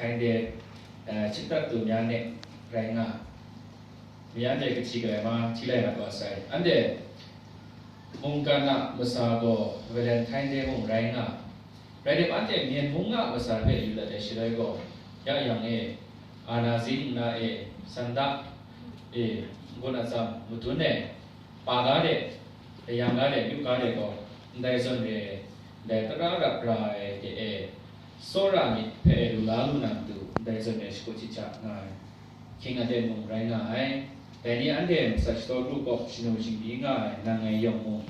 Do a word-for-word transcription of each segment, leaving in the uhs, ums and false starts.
Anhte, eh, chyitat tu myan ne rai nga, myan de kahti kadai ma hti lai na kau sai. Anhte mungkan a masa gaw Valentine Day mung rai nga, rai tim, anhte Myen mung a masa hpe yu dat ai shaloi gaw, ya yang e, Anazin nna e, Sanda e, ngun atsam madun e, pa ga de, layang ga de, myu ga de gaw, ndai zawn re ai, ndai tara rap ra ai de e, tsawra myit hpe lu la lu na matu, ndai zawn re shakut chit ja nga ai. Hkying aten mung rai nga ai. Dai ni anhte masat shadaw kru kawp shanu shingbyi nga ai nang ngai yawng mung,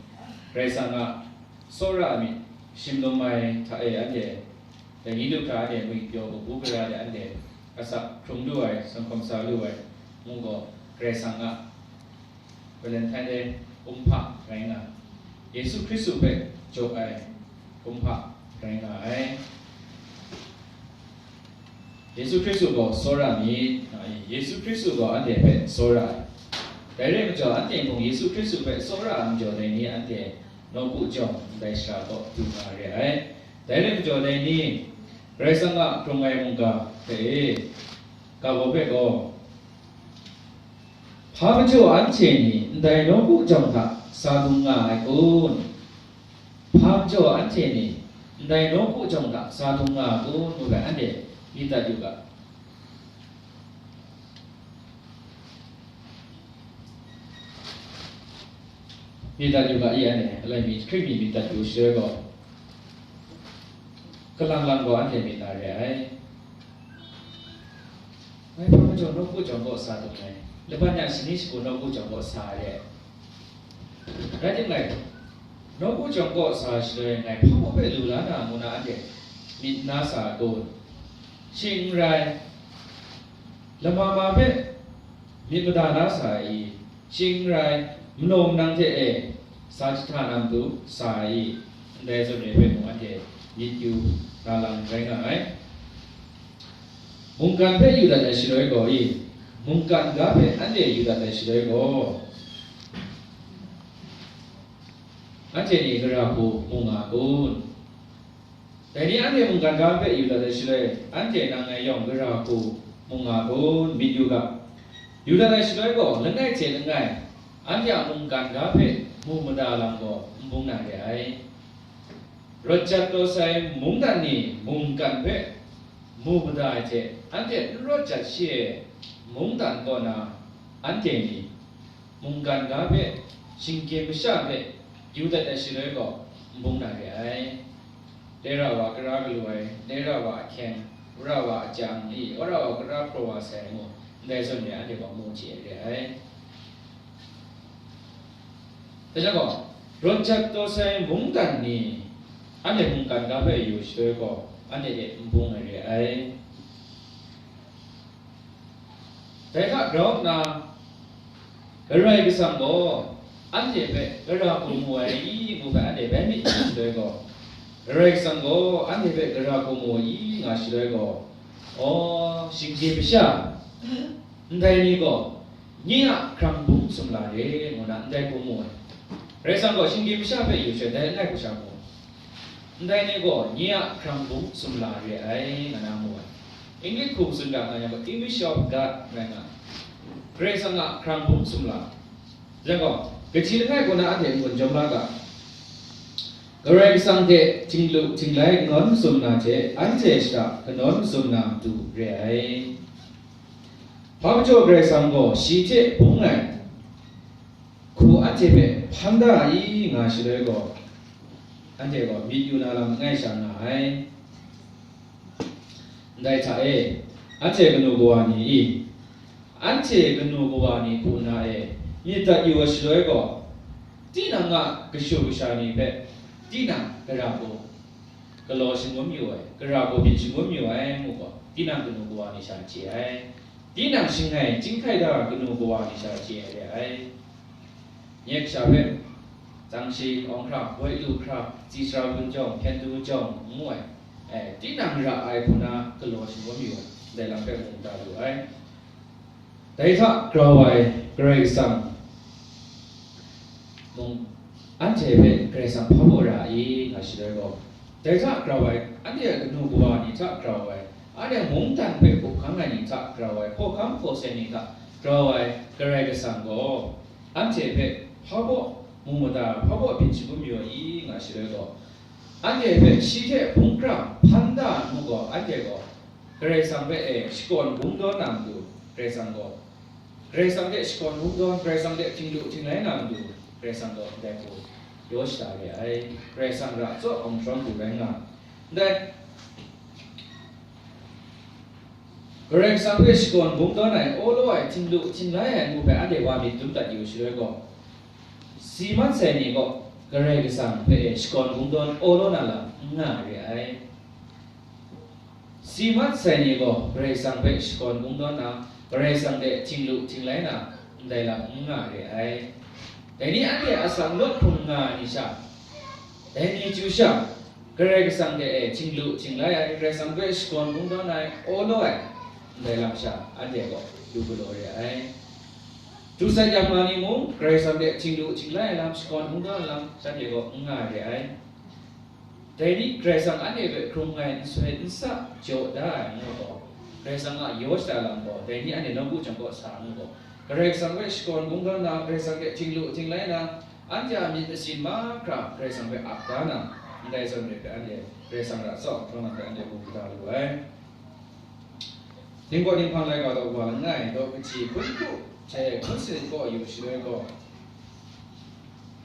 Karai Kasang a tsawra myit shim lum ai hta e anhte, dai ni du hkra anhte ngwi pyaw kabu gara de anhte asak hkrung lu ai, sanghkawm sa lu ai, mung gaw Karai Kasang a Valentine Day kumhpa rai nga, Yesu Hkristu hpe jaw ai kumhpa rai nga ai. Yesu Hkristu gaw tsawra myit, nga ai. Yesu Hkristu gaw anhte hpe tsawra ai. Dai rai majaw, anhte mung Yesu Hkristu hpe tsawra ai majaw dai ni anhte nawku jawng ndai shara kaw du nga re ai. Dai rai majaw, dai ni Karai Kasang a hkrung ai mungga hpe e, ga baw hpe gaw, hpa majaw anhte ni ndai nawku jawng hta sa dung nga ai kun? Hpa majaw anhte ni ndai nawku jawng hta sa dung nga ai kun? Ngu ai anhte myit dat yu ga. Myit dat yu ga, i anhte, alai mi, hkrit mi myit dat yu shaloi gaw, kalang lang gaw anhte myit na re ai. Ngai hpa majaw nawku jawng kaw sa dung ai, laban ya shani shagu nawku jawng kaw sa re ai. Rai timung, nawku jawng kaw sa shaloi ngai hpa maw hpe lu la na ngu na anhte myit na sa ai kun? Shing n rai, lama ma hpe myit mada na sa ai i? Shing n rai, manaw manang hte e sa jahta na matu sa ai i? Ndai zawn re hpe mung anhte myit yu na lam rai nga ai. Mungkan hpe yu dat ai shaloi gaw i? Mungkan ga hpe anhte yu dat ai shaloi gaw, anhte ni gara hku mu nga kun? Dai ni anhte mungkan ga hpe yu dat ai shaloi, anhte nang ngai yawng gara hku mu nga kun? Myit yu ga. Yu dat ai shaloi gaw, langai hte langai, anhte a mungkan ga hpe mu mada lam gaw n bung na re ai. Rawt jat taw sai mungdan ni mungkan hpe mu mada ai hte, anhte n rawt jat shi ai mungdan kaw na, anhte ni mungkan ga hpe, shinggyim masha hpe yu dat ai shaloi gaw, n bung na re ai. Dai ra wa kara galu ai, dai ra wa ahkyeng, ra wa ajang i, wa ra wa kara hpraw wa sai ngu, ndai zawn re anhte gaw mu chye re ai. Dai jang gaw, rawt jat taw sai mungdan ni, anhte mungkan ga hpe yu shaloi gaw, anhte de n bung ai re ai. Dai hta grau nna, Karai Kasang gaw anhte hpe gara hku mu ai i ngu hpe anhte bai myit nga shaloi gaw, Karai Kasang gaw anhte hpe gara hku mu ai i nga shaloi gaw, aw, shinggyim masha, ndai ni gaw nye a hkrang bung sumla re, ngu na ndai hku mu ai. Karai Kasang gaw shinggyim masha hpe yu shaloi, dai langai hku sha mu ai. Ndai ni gaw nye a hkrang bung sumla re ai, nga na mu ai. English hku tsun ga nga yang gaw, image of God rai nga, Karai Kasang a hkrang bung sumla. Yang gaw, kahti langai kaw na anhte n-gun jawm la ga, Karai Kasang hte htinglu htinglai kanawn masum na hte anhte shada kanawn masum na matu re ai. Hpa majaw Karai Kasang gaw shi hte bung ai hku anhte hpe hpan da ai nga shaloi gaw, anhte gaw myit yu na lam langai sha nga ai. Ndai hta e, anhte kanu kawa ni i? Anhte kanu kawa ni hku na e myit dat yu ai shaloi gaw, tinang a kashu kasha ni hpe tinang gara hku galaw shangun yu ai, gara hku myit shangun yu ai ngu gaw, tinang kanu kawa ni sha chye ai. Tinang shangai chyinghkai da kanu kawa ni sha chye ai re ai. Nye kasha hpe, tsang shi, awng hkra, boi lu hkra, tsi sara gun jawng, hpyen du jawng, ngu ai, e, tinang ra ai hku na galaw shangun yu ai, ndai lam hpe mu da lu ai. Dai hta grau ai Karai Kasang mung, anhte hpe Karai Kasang hpa baw ra ai i nga shaloi gaw, dai hta grau ai, anhte a kanu kawa ni hta grau ai, Anhte mungdan hpe hkap hkang ai ni hta grau ai, hkawhkam hkawhsen ni hta grau ai Karai Kasang gaw, anhte hpe hpa baw mu mada, hpa baw byin shangun mayu ai i nga shaloi gaw, anhte hpe shi hte hpung kra hpan da ai mu gaw, anhte gaw Karai Kasang hpe e shakawn bungdawn na matu, Karai Kasang gaw, Karai Kasang hte shakawn bungdawn, Karai Kasang hte htinglu htinglai na matu, Karai Kasang gaw ndai hku yaw shada re ai. Karai Kasang ra tsawk awng sharawng du rai nga. Ndai, Karai Kasang hpe shakawn bungdawn ai, awlaw ai, htinglu htinglai ai mu hpe anhte wa myit dum dat yu shaloi gaw, si mat sai ni gaw Karai Kasang hpe e shakawn bungdawn awlaw na lam n nga re ai. Si mat sai ni gaw Karai Kasang hpe shakawn bungdawn na, Karai Kasang hte htinglu htinglai na, ndai lam n nga re ai. Dai ni anhte a asak lawt hkrung nga ai ni sha, dai ni chyu sha, Karai Kasang hte e htinglu htinglai ai, Karai Kasang hpe shakawn bungdawn ai, awlaw ai, ndai lam sha, anhte gaw lu galaw re ai. Htu sat yang ma ni mung, Karai Kasang hte htinglu htinglai ai lam, shakawn bungdawn ai lam, shanhte gaw n nga re ai. Dai ni Karai Kasang anhte hpe hkrung ai nsoi nsa jaw da ai ngu gaw, Karai Kasang a yaw shada lam gaw, dai ni anhte nawku chyawm kaw sa ngu gaw, Karai Kasang hpe shakawn bungdawn na, Karai Kasang hpe htinglu htinglai na, anhte a myit masin mahkra Karai Kasang hpe ap da na, ndai zawn re hpe anhte Karai Kasang ra tsawng hkawng hpe anhte mu da lu ai. Ning kaw ning hpang laika daw wa langai daw kaji hpun hku hte hpun sanit kaw yu shaloi gaw,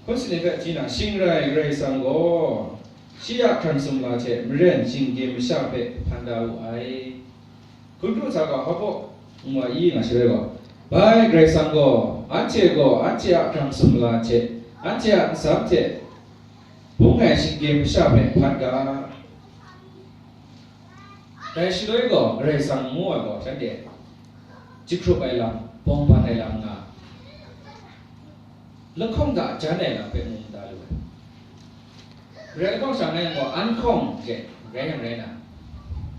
hpun sanit hpe hti na, shing rai Karai Kasang gaw shi a hkrang sumla hte maren shinggyim masha hpe hpan da wu ai. Hpun hku sa gaw hpa baw n wa i nga shaloi gaw, bai Karai Kasang gaw, anhte gaw anhte a hkrang sumla hte anhte a nsam hte bung ai shinggyim masha hpe hpan ga. Dai shaloi gaw, Karai Kasang ngu ai gaw, shanhte jahkrup ai lam, bawng ban ai lam nga, lahkawng hta jan ai lam hpe mu mada lu ai. Rai lahkawng sha nga yang gaw, an hkawng hte rai yang rai na,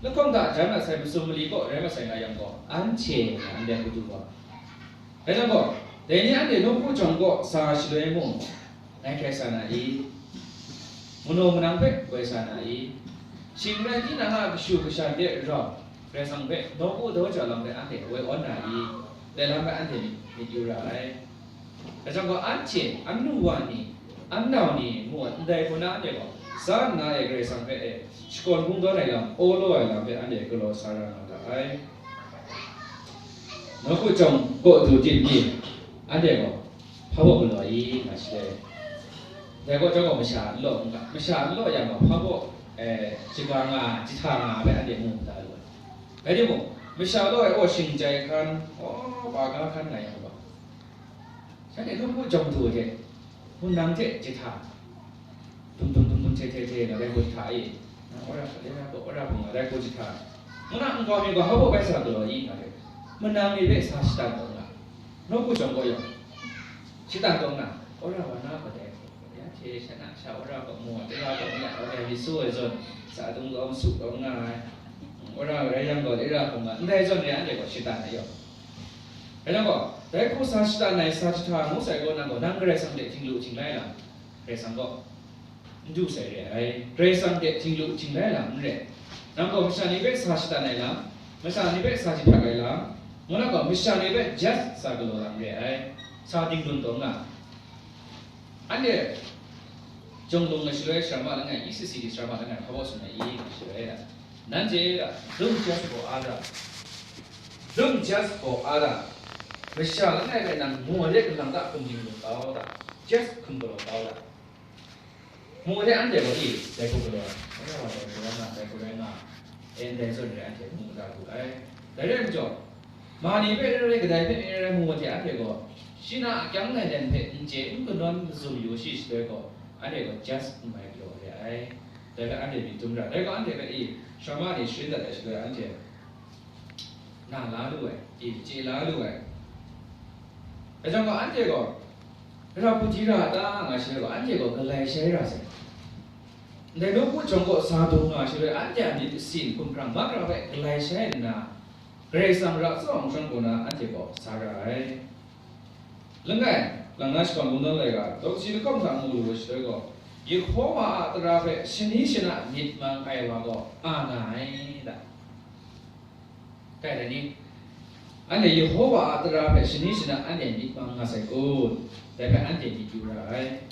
lahkawng hta jan na sai masum mali kaw rai masai nga yang gaw, anhte nga ndai matu gaw, Rai nang gaw, dai ni anhte nawku jawng kaw sa shaloi mung, ngai hkrai sa na i? Manaw manang hpe goi sa na i? Shing rai tinang a kashu kasha de rau, Karai Kasang hpe nawku daw jau lam hpe anhte woi awn na i? Dai lam hpe anhte myit, myit yu ra ai. Dai jang gaw, anhte, anu wa ni, anau ni, ngu ai, ndai hku na anhte gaw, sa nna e Karai Kasang hpe e, shakawn bungdawn ai lam, awlaw ai lam hpe anhte galaw sa ra nga ga ai. Nawku jawng kaw du tit mi, anhte gaw hpa baw galaw ai, nga shi ai. Dai kaw jawng gaw masha n law n ga, masha n law yang gaw hpa baw, eh, shaga nga, jahta nga hpe anhte mu mada lu ai. Rai timung, masha law ai aw shing chyai hkan, aw, pa ga hkan nga yang gaw, shanhte nawku jawng du hte, hpunang hte jahta, dum dum dum dum hte hte hte nga dai hku jahta e, nang wora hkra, wora hkra, wora hkra nga dai hku jahta, ngu na nkau mi gaw hpa baw bai sa galaw i nga hte, manang ni hpe sa shatan taw nga, nawku jawng gaw yawng, shatan taw nga, wora wa na gaw dai hku, ya hte sha na sha wora gaw mu, tara gaw mu, wora mi su ai zawn, sa dung gaw su taw nga ai, wora rai yang gaw, tara gaw nga, ndai zawn re anhte gaw shatan ai yawng. Rai nang gaw, dai hku sa shatan ai sa jahta ngu sai gaw, nang gaw, nang Karai Kasang hte htinglu htinglai lam, Karai Kasang gaw n du sai re ai. Karai Kasang hte htinglu htinglai lam n re. Nang gaw masha ni hpe sa shatan ai lam, masha ni hpe sa jahpyak ai lam, ngu na gaw, masha ni hpe judge sa galaw lam re ai. Sa dingdun taw nga. Anhte, jawng lung ai shaloi, sarama langai, E C C D sarama langai, hpa baw tsun ai i, shaloi, nanhte, don't judge for other. Don't judge for other. Masha langai bai nang mu ai hte, kalang ta hkum ding lu kau ta, judge hkum galaw kau ta. Mu ai hte anhte gaw, i, dai hku galaw ai, dai hku rai nga, dai hku rai nga, e, ndai zawn re anhte mu mada lu ai. Dai rai majaw, ma ni hpe n rai, kadai hpe n rai, mu ai hte anhte gaw, shi na a kyang ngai dan hpe n chye, n kanawn mazum yu shi shaloi gaw, anhte gaw judge n mai galaw re ai. Dai hpe anhte myit dum ra, dai gaw anhte hpe i, sarama ni sharin dat ai shaloi anhte na la lu ai, i, chye la lu ai. Dai jang gaw anhte gaw, ra hku di ra a ta, nga shaloi gaw, anhte gaw galai shai ra sai. Ndai nawku jawng kaw sa dung nga shaloi, anhte a myit masin hkumhkrang mahkra hpe galai shai nna, Karai Kasang ra tsawng shawng kaw na anhte gaw sa ra ai. Langai, lang na shakawn bungdawn laika, daw kaji lahkawng hta mu lu ai shaloi gaw, Yehova a tara hpe shani shana myit mang ai wa gaw a nga ai da. Kai dai ni, anhte Yehowa a tara hpe shani shana anhte myit mang nga sai kun? Dai hpe anhte myit yu ra ai.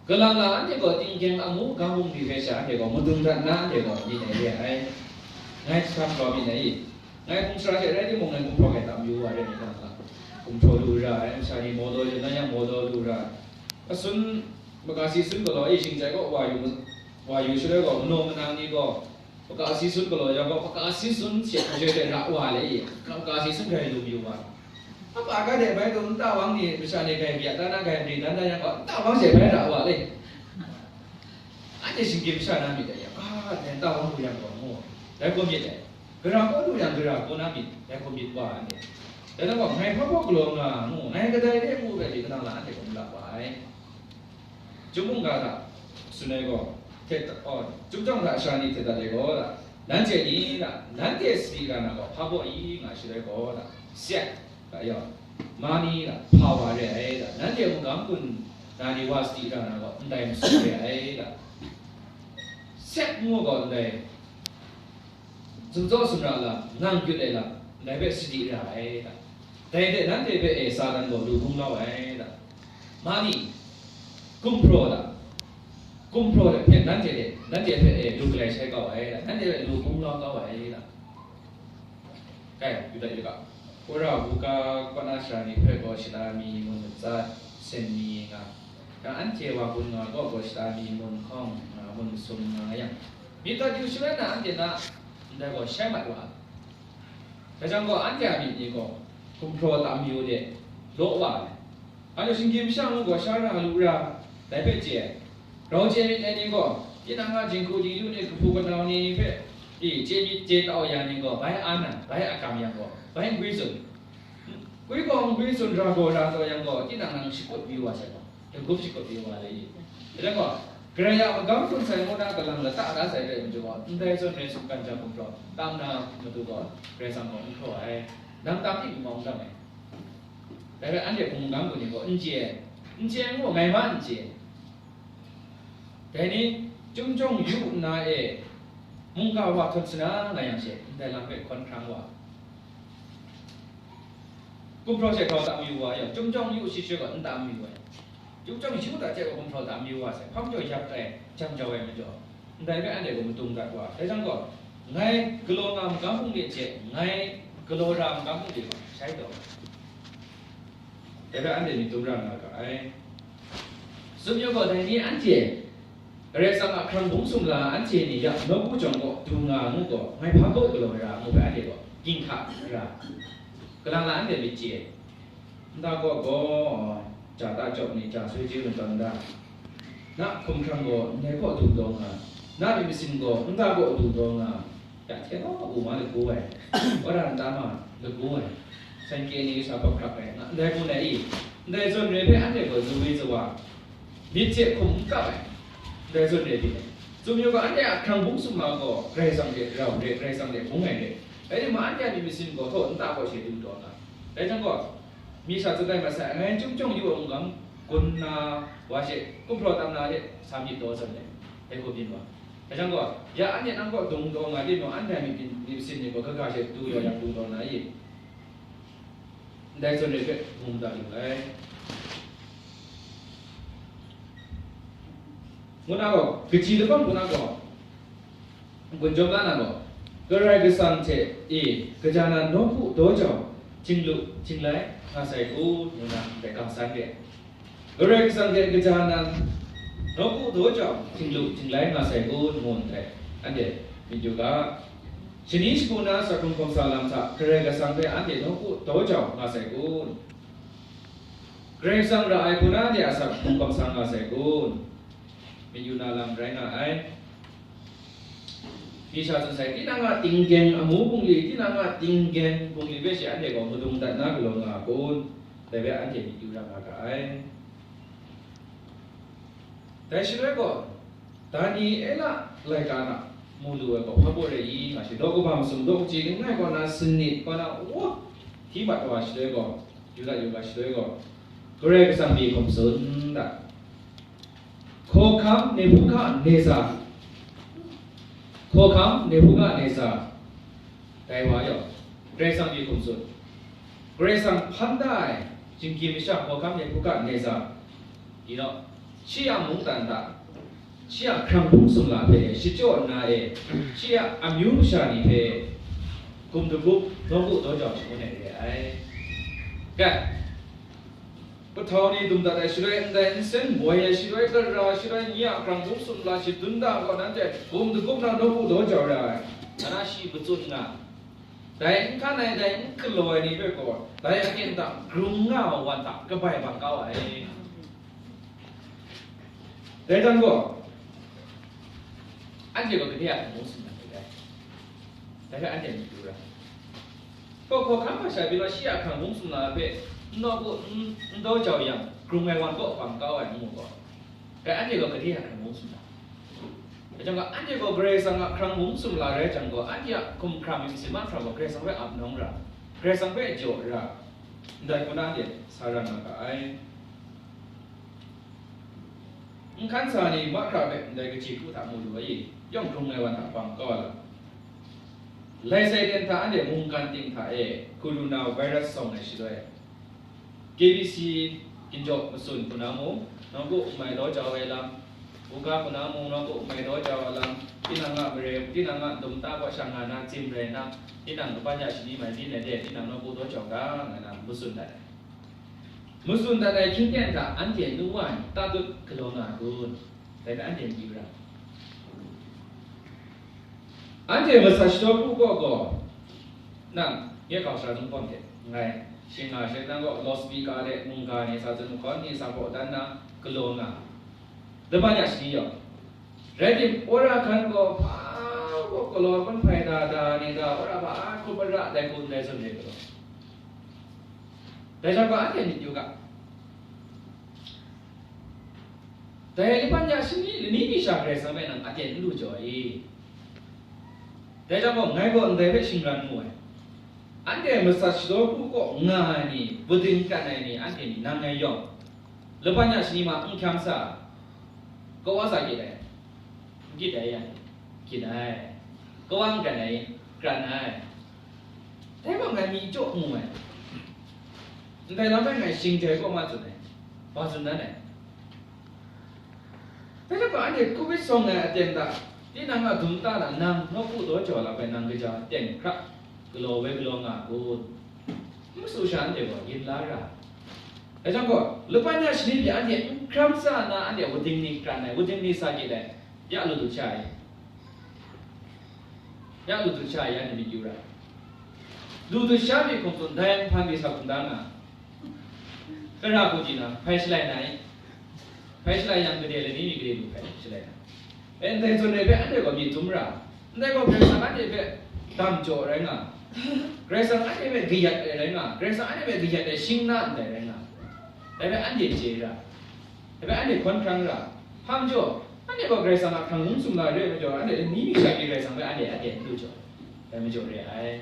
Kalang la anhte gaw tingkeng amu ga mung ni hpe sha anhte gaw madung dat na anhte gaw myit ai re ai. Ngai hkam gaw myit ai. Ngai hpung sara hte rai timung, ngai hpung hpawk ai tam yu wa re ai kalang la. Hpung hpraw lu ra ai, masha ni mawdaw yu na yang mawdaw lu ra ai. Asun, makasi sun galaw e, shingchai gaw wa yu, wa yu shaloi gaw, manaw manang ni gaw, makasi sun galaw yang gaw, makasi sun she hkajoi hte ra wa le i, makasi sun grai lu mayu wa. Apa ga de bai tu, nta wang ni, masha ni grai bya dan na, grai bri dan na yang gaw, nta wang she bai ra wa le. Anhte shinggyim masha na myit dai yang, a, dai nta wang lu yang gaw, ngu, dai gaw myit dai. Gara kaw lu yang, gara kaw na myit, dai gaw myit wa ai. Dai na gaw, ngai hpa baw galaw nga, ngu, ngai kadai re ngu bai, kalang la anhte gaw malap wa ai. Chyum mungga hta tsun ai gaw, hte, oh, chyum jawng hta sha ni hte dat ai gaw, nanhte ni, nanhte sadi ra na gaw, hpa baw i nga shaloi gaw, set, ga yawng, ma ni, hpa wa re ai, nanhte mungga n-gun na ni wa sadi ra na gaw, ndai masu re ai, set ngu gaw ndai, Zumtsaw sumra lam, nang gyut ai lam, ndai hpe sadi ra ai, dai hte nanhte hpe e Satan gaw lu bung lau ai, da. Mani, gumhpraw da, gumhpraw hpe nanhte hte, nanhte hpe e lu galai shai kau ai, da. Nanhte hpe lu bung lau kau ai, da. Kai, Yuda yu ga, Kora buga kaw na sara ni hpe gaw shada mi mun matsat, sen mi nga, yang anhte wa bun nga gaw gaw shada mi mun hkawng nga, mun sum nga yang, Myit dat yu shaloi na anhte na ndai gaw shai mat wa ai. Dai jang gaw, anhte a myit ni gaw gumhpraw tam yu de law wa ai. Anhte shinggyim masha ngu gaw sha ra lu ra, dai hpe chye ai. Grau chye myit ai ni gaw, tinang a jinghku dingyu ni, kahpu kanau ni hpe, i, chye myit chye tau ya ni gaw, bai a nang, bai a kam yang gaw, bai n gwi tsun. Gwi gaw n gwi tsun, ra gaw ra taw yang gaw, tinang nang shakut yu wa sai gaw. Dagum shakut yu wa le i. Dai gaw, Karai a magam hkun sai ngu na kalang lata da sai re ai majaw gaw, ndai zawn re sumkan jang gumhpraw tam na matu gaw, Karai Kasang gaw n hkraw ai. Nang tam ning n mawng tam ai. Dai rai anhte hpung magam hkun ni gaw n chye ai. N chye ai ngu, ngai ma n chye ai. Dai ni, Chyum jawng yu nna e, mungga wa htawn sana nga yang she, ndai lam hpe hkawn hkrang wa. Gumhpraw she hkraw tam yu wa yang, Chyum jawng yu shi shi gaw n tam yu ai. Chyum jawng yu da hte gaw gumhpraw tam yu wa sai, hpa majaw yak ai, jam jau ai majaw, ndai hpe anhte gaw madung dat wa. Dai jang gaw, ngai galaw nga magam hpung de hte, ngai galaw ra magam hpung de gaw, shai taw. Dai hpe anhte myit dum ra nga ga ai. Tsun yu gaw, dai ni anhte Karai Kasang a hkrang bung sumla anhte ni ya nawku jawng gaw du nga ngu gaw, ngai hpa gaw galaw ai ra ngu hpe anhte gaw ginhka ra. Kalang la anhte myit chye ai. Nta gaw gaw, ja ta jawk ni, ja soi chye matawn da. Na hkum hkrang gaw ndai kaw du taw nga, na myit masin gaw nta kaw du taw nga, ya hte gaw u ma lagu ai, wada nta ma lagu ai, sanhkye ni sa hpap hkrap ai, nga ndai hpung ai i, ndai zawn re hpe anhte gaw zawi zawa, myit hte hkum n kap ai, ndai zawn re byin ai. Tsun yu ga, anhte a hkrang bung sumla gaw Karai Kasang hte rau re, Karai Kasang hte bung ai re. Rai timung, anhte a myit masin gaw htaw nta kaw she du taw nga. Dai jang gaw, mi sha tsun ai mat sai, ngai Chyum jawng yu ai mungkan gun na wa she, gumhpraw tam na hte sa myit taw zawn ai, dai gaw byin wa. Dai jang gaw, ya anhte nang kaw dung taw nga timung, anhte a myit, myit masin ni gaw kaga she du yaw yang dung taw na i? Ndai zawn re hpe mu mada lu ai. Ngu na gaw, kaji lahkawng hku na gaw, n-gun jawm la na gaw, Karai Kasang hte e kaja nan nawku daw jau, htinglu htinglai nga sai kun, ngu na ndai kangsan re ai. Karai Kasang hte kaja nan nawku daw jau, htinglu htinglai nga sai kun, ngu ndai, anhte myit yu ga. Shani shagu na asak hkrung hkawm sa lam hta Karai Kasang hpe anhte nawku daw jau nga sai kun? Karai Kasang ra ai hku na anhte asak hkrung hkawm sa nga sai kun? Myit yu na lam rai nga ai. Mi sha tsun sai, tinang a tinggen amu bungli, tinang a tinggen bungli hpe she anhte gaw madung dat na galaw nga kun? Dai hpe anhte myit yu ra nga ga ai. Dai shaloi gaw, Daniela laika na mu lu ai gaw hpa baw re i nga shi, daw kaba masum, daw kaji langai kaw na sanit kaw na, wa, hti mat wa shaloi gaw, yu la yu ga shaloi gaw, Karai Kasang myit hkum tsun da. Hkawhkam Nebukaneza, hkawhkam Nebukaneza, dai wa yawng, Karai Kasang pyi hkum tsun. Karai Kasang hpan da ai, shinggyim masha hkawhkam ni hkungga ni za, you know, shi a mungdan hta, shi a hkrang hpung sumla hpe shachyaw nna e, shi a amyu masha ni hpe gum dagup, nawku daw jau shangun ai re ai. Ga, Kahtau ni dum dat ai shaloi, ndai nsen boi ai shaloi, gara shaloi, nye a hkrang hpung sumla shadun da gaw, nanhte gum dagup na nawku daw jau ra ai, nga na shi matsun nga. Dai n hkan ai, dai n galaw ai ni hpe gaw, dai aten hta grung nga ai wan hta kabai bang kau ai. Dai jan gaw, anhte gaw gade a hkrang hpung sumla ai dai. Dai hpe anhte myit du ra. Hkaw hkawhkam masha pyi law, shi a hkrang hpung sumla hpe n nawku, n, n daw jau yang, grung ai wan kaw bang kau ai n mu gaw, dai anhte gaw gade a hkrang hpung sumla. Dai jang gaw, anhte gaw Karai Kasang a hkrang hpung sumla rai jang gaw, anhte a hkum hkrang myit masin mahkra gaw Karai Kasang hpe ap nawng ra, Karai Kasang hpe jaw ra, ndai hku na anhte sa ra nga ga ai. N hkan sa ni mahkra hpe ndai kaji hku hta mu lu ai, yawng grung ai wan hta bang kau ai lam. Lai sai ten hta anhte mungkan ting hta e corona virus sawng ai shaloi, K B C ginjaw matsun hku na mung, nawku n mai daw jau ai lam, buga hku na mung, nawku n mai daw jau ai lam, tinang a mare, tinang a dum ta kaw sha nga na tsim rai na, tinang kapan ya shani mai byin ai de, tinang nawku daw jau ga, nga na matsun dat ai. Matsun dat ai hkying ten hta anhte nu wa ni tatut galaw nga ai kun? Dai hpe anhte n yu ra. Anhte masat shadaw hku kaw gaw, nang, nye hkau sara zunghkawm hte, ngai, shing nga she nang gaw loudspeaker de mungga ni sa zun mahkawn ni sa baw dan na galaw nga. Laban ya shani yawng, rai tim, wora hkan gaw hpa gaw galaw hpan hpai da da ni da, wora hpa a hkrup ara dai hku ndai zawn re galaw. Dai jang gaw anhte myit yu ga. Dai laban ya shani lani mi sha Karai Kasang hpe nang aten n lu jaw i? Dai jang gaw, ngai gaw ndai hpe shingran mu ai. Anhte masat shadaw hku kaw nga ai ni, buding kan ai ni, anhte ni nang ngai yawng, laban ya shani ma n hkyam sa, kawa sa gyit ai? N gyit ai yang, gyit ai. Kawa n kran ai? Kran ai. Dai gaw ngai mi jaw mu ai. Ndai lam hpe ngai shing jai kaw ma tsun ai. Ba tsun dan ai? Dai hta gaw, anhte covid sawng ai aten hta, tinang a dum ta na nang nawku daw jau lam hpe nang kaja teng hkra galaw woi galaw nga kun? N masu sha anhte gaw yin la ra. Dai jang gaw, laban ya shani pyi anhte n hkram sa nna, anhte wading ni kran ai, wading ni sa gyit ai, ya lu lu sha ai. Ya lu dut sha ya ni myit yu ra. Lu dut sha mi hkum tsun dai nhpan mi sa hkum da nga. Kara hku ji na, hpai shalai na i? Hpai shalai yang gade lani mi gade lu hpai shalai na? E, ndai zawn re hpe anhte gaw myit dum ra. Ndai gaw Karai Kasang anhte hpe dam jaw rai nga. Karai Kasang anhte hpe kayat ai rai nga. Karai Kasang anhte hpe kayat ai shing na ndai rai nga. Dai hpe anhte chye ra. Dai hpe anhte hkawn hkrang ra. Hpa majaw, anhte gaw Karai Kasang a hkrang hpung sumla re ai majaw, anhte ni mi sha pyi Karai Kasang hpe anhte aten n lu jaw, dai majaw re ai.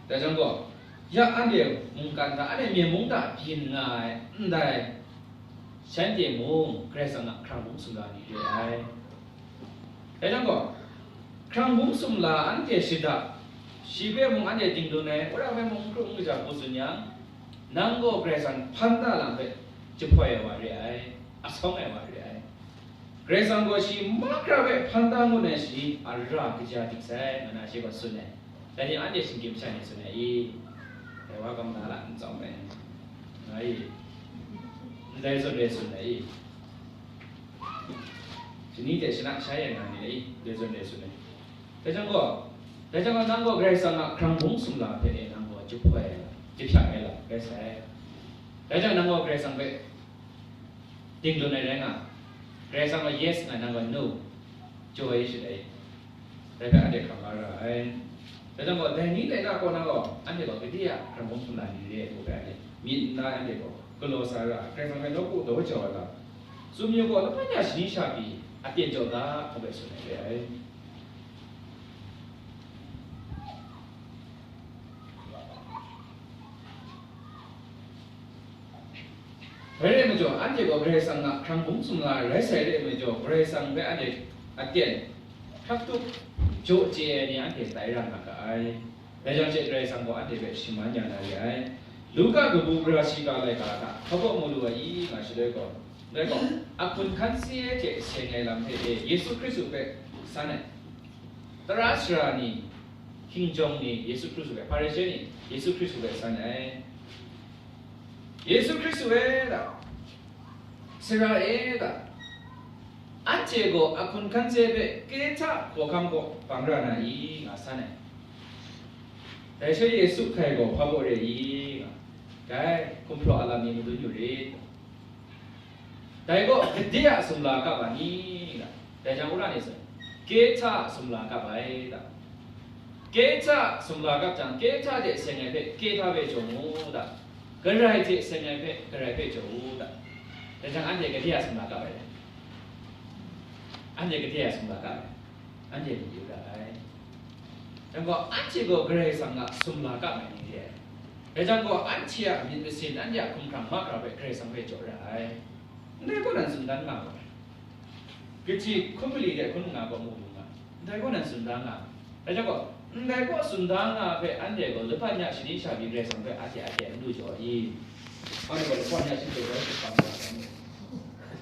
Dai jang gaw, ya anhte mungkan hta, anhte myen mung hta byin nga ai ndai, shanhte mung Karai Kasang a hkrang hpung sumla ni re ai. Dai jang gaw, hkrang hpung sumla anhte shada, shi hpe mung anhte dingdun ai, wora hpe mung n hkru n kaja hku tsun yang, nang gaw Karai Kasang hpan da lam hpe jahpoi ai wa re ai, asawng ai wa re ai. Karai Kasang gaw shi mahkra hpe hpan da ngut ai shi a ra kaja dik sai, nga na shi gaw tsun ai. Dai ni anhte shinggyim masha ni tsun ai i? Dai wa kam na la n tsawm ai, nga i? Ndai zawn re tsun ai i? Shani hte shana sha yang nga ni ai i? Ndai zawn re tsun ai. Dai jang gaw, dai jang gaw, nang gaw Karai Kasang a hkrang hpung sumla hpe e nang gaw jahpoi ai lam, jahpyak ai lam rai sai. Dai jang nang gaw Karai Kasang hpe dingdun ai rai nga, Karai Kasang gaw yes nga, nang gaw no, jaw ai shadai, dai hpe anhte hkam la ra ai. Dai jang gaw, dai ni dai na kaw na gaw, anhte gaw gade a hkrang hpung sumla ni re ai hku hpe anhte myit n la ai, anhte gaw galaw sa ra, Karai Kasang hpe nawku daw jau ai lam, tsun yu gaw, laban ya shani sha pyi aten jaw ga, hku hpe tsun ai re ai. Rai rai majaw, anhte gaw Karai Kasang a hkrang hpung sumla rai sai re ai majaw, Karai Kasang hpe anhte aten hkrak tup jaw chye ai ni anhte tai ra nga ga ai. Dai jang she Karai Kasang gaw anhte hpe shaman ya na re ai. Luka kabu gara shiga laika hta hpa kaw mu lu ai i nga shaloi gaw, dai gaw, a hkun hkan si ai hte seng ai lam hte e Yesu Hkristu hpe san ai. Tara sara ni, hkingjawng ni Yesu Hkristu hpe, Hparishe ni Yesu Hkristu hpe san ai. Yesu Hkristu e da, sara e da, anhte gaw a hkun hkan si ai hpe Kehta hkawhkam kaw bang ra na i? Nga san ai. Dai sha Yesu hkai gaw hpa kaw re i? Nga, dai, hkumhpraw a lam ni madun yu rit. Dai gaw, gade a sumla kap a ni? Dai jang wora ni tsun, Kehta a sumla kap ai, da. Kehta a sumla kap jang, Kehta hte seng ai hpe Kehta hpe jaw mu, da. Karai hte seng ai hpe Karai hpe jaw u, da. Dai jang anhte gade a sumla kap ai, da. Anhte gade a sumla kap ai. Anhte ni yu ra ai. Dai gaw, anhte gaw Karai Kasang a sumla kap ai ni re ai. Dai jang gaw, anhte a myit masin, anhte a hkumhkrang mahkra hpe Karai Kasang hpe jaw ra ai. Ndai gaw nan tsun dan nga gaw, Griki hkun mali de hkun nga gaw mu lu nga, ndai gaw nan tsun dan nga. Dai jang gaw, ndai gaw tsun dan nga hpe anhte gaw laban ya shani sha pyi Karai Kasang hpe a hte a hte n lu jaw i? Anhte gaw laban ya shani hte rai hpang nga ai.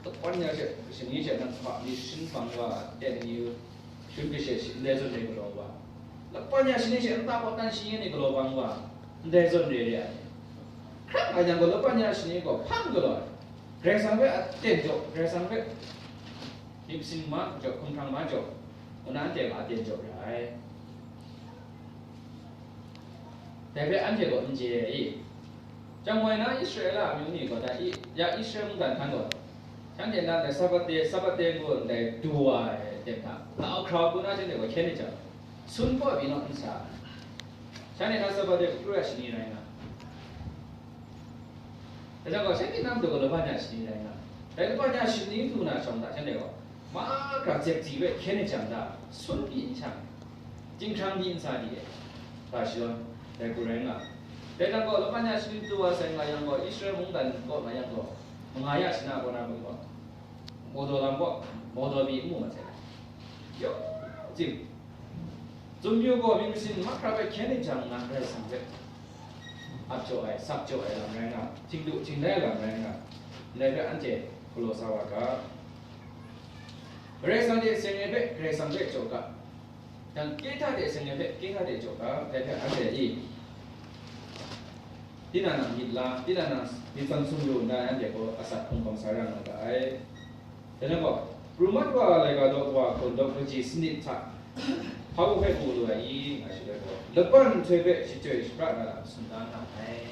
Laban ya she, shani she nan hpa ni shin hpang wa, teng ni, shun kashe shi ndai zawn re galaw wa, laban ya shani she nta kaw tan shi ni galaw bang wa, ndai zawn re re ai. Hkrak ai yang gaw laban ya shani gaw hpang galaw ai. Karai Kasang hpe a ten jaw, Karai Kasang hpe myit masin ma jaw, hkumhkrang ma jaw, ngu na anhte ga a ten jaw ra ai. Dai hpe anhte gaw n chye ai i? Jang woi na Israela amyu ni gaw dai i, ya Israel mungdan hkan gaw, shanhte na ndai Sabat de, Sabat de ngu ndai du wa ai ten hta, lau hkrau hku na shanhte gaw hkyen ai jang, sun kaw pyi naw n sa ai. Shanhte na Sabat de hkru ya shani rai nga. Dai jang gaw, shanhte na matu gaw laban ya shani rai nga. Dai laban ya shani du na shawng hta, shanhte gaw, mahkra zepzi hpe hkyen ai jang hta, sun pyi n shang, chyinghkrang pyi n sa di ai, ga shadawn, dai hku rai nga. Dai jang gaw, laban ya shani du wa sai nga yang gaw, Israel mungdan kaw nga yang gaw, manga ya shana kaw na mung gaw, mawdaw lam gaw, mawdaw pyi n mu mat sai. Yawng chyim, Tsun yu gaw, myit masin mahkra hpe hkyen ai jang, nang Karai Kasang hpe ap jaw ai, sap jaw ai lam rai nga, htingdu htingrai ai lam rai nga, ndai hpe anhte galaw sa wa ga. Karai Kasang hte seng ai hpe Karai Kasang hpe jaw ga, dan Kehta hte seng ai hpe Kehta hte jaw ga, dai hpe anhte i, tinang a myit la, tinang a myit tsang sumru nna anhte gaw asak hkungkawm sa ra nga ga ai. Dai jang gaw, pru mat wa ai laika daw wa hkawn daw kaji sanit hta hpa hpe mu lu ai i, nga shi ai gaw, laban nhtoi hpe shachyoi shapra na lam tsun da nga ai.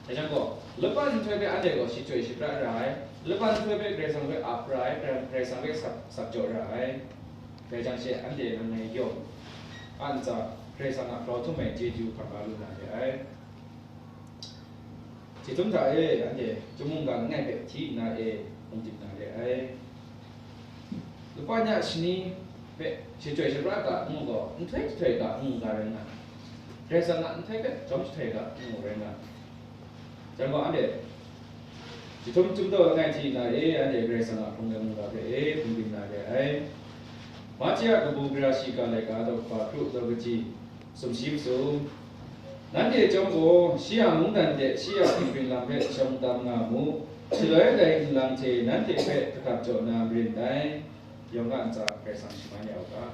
Dai jang gaw, laban nhtoi hpe anhte gaw shachyoi shapra ra ai, laban nhtoi hpe Karai Kasang hpe ap ra ai, Karai Karai Kasang hpe sap, sap jaw ra ai. Dai jang she anhte langai yawng a ntsa Karai Kasang a grau htum ai chyeju hkam la lu na re ai. Chyahtum hta e, anhte chyum mungga langai hpe hti nna e, hpungdim na re ai. Laban ya shani hpe shachyoi shapra ga ngu gaw, nhtoi jahtoi ga ngu ga rai nga, Karai Kasang a nhtoi hpe jawm jahtoi ga ngu rai nga. Jang gaw, anhte chyahtum chyum daw langai hti nna e, anhte Karai Kasang a hpung ai mungga hpe e, hpungdim na re ai. Machye a kabu gara shiga laika daw kaba hkru daw kaji, sumshi masum. Nanhte chyawm gaw, shi a mungdan de shi a hpingbin lam hpe shawng tam nga mu, shaloi dai nlang hte nanhte hpe hkadap jaw na marin dai. Yawng a ntsa Karai Kasang shaman ya u ga.